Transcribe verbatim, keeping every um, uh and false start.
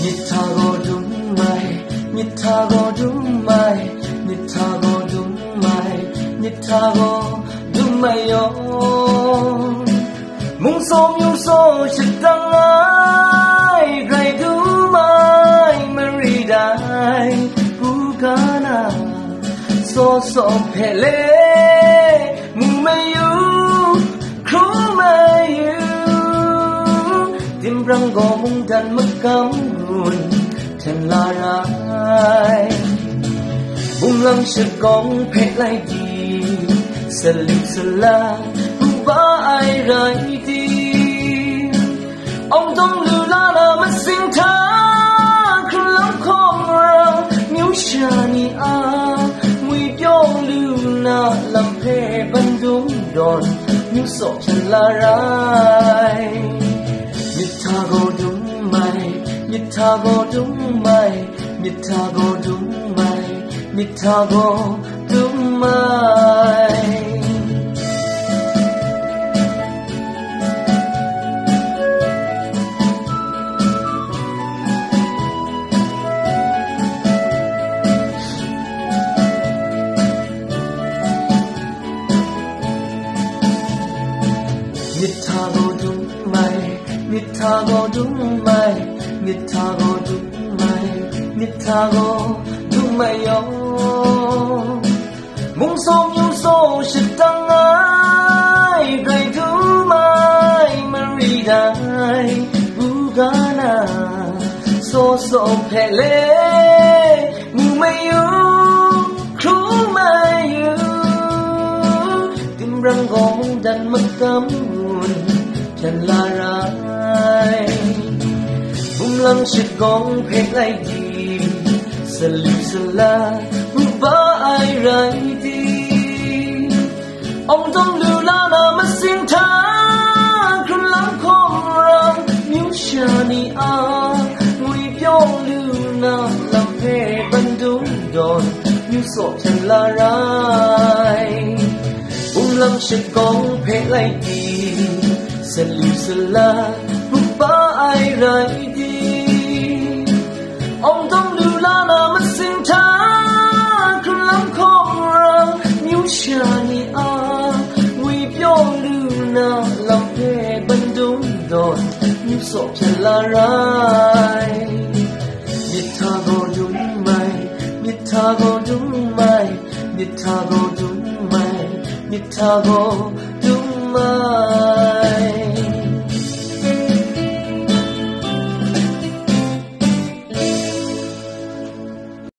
Myit hta gaw dum ai, myit hta gaw dum ai, myit hta gaw dum ai, myit hta gaw dum ai yaw. Mung saw myu saw shadang ai, grai dum ai mari dai, buga na saw saw hpe le, mu mayu, hkrum mayu, timbrang gaw mungdan magam ngun hten la rai. Bunglang shagawng hpe lai di, salu sala, ruba ai rai di, awng dawng lu la na masing hta, hkrun lam hkawng rau, myu sha ni a, ngwi pyaw lu na lam hpe bandum dawn, myu saw hpyan la rai. Myit hta gaw dum ai, myit hta gaw dum ai, myit hta gaw dum ai, myit hta gaw dum ai. Myit hta gaw dum ai, myit hta gaw dum ai, myit hta gaw dum ai, myit hta gaw dum ai yaw. Mung saw myu saw shadang ai, grai dum ai mari dai, buga na saw saw hpe le, mu mayu, hkrum mayu, timbrang gaw mungdan magam ngun hpyan la rai. Bunglang shagawng hpe lai di, salu sala, ruba ai rai di, awng dawng lu la na masing hta, hkrun lam hkawng rau, myu sha ni a, ngwi pyaw lu na lam hpe bandum dawn, myu saw hpyan la rai. Bunglang shagawng hpe lai di, salu sala, ruba ai rai di, awng dawng lu la na masing hta, hkrun lam hkawng rau, myu sha ni a, ngwi pyaw lu na lam hpe bandum dawn, myu saw hpyan la rai. Myit hta gaw dum ai, myit hta gaw dum ai, myit hta gaw dum ai, myit hta gaw dum ai.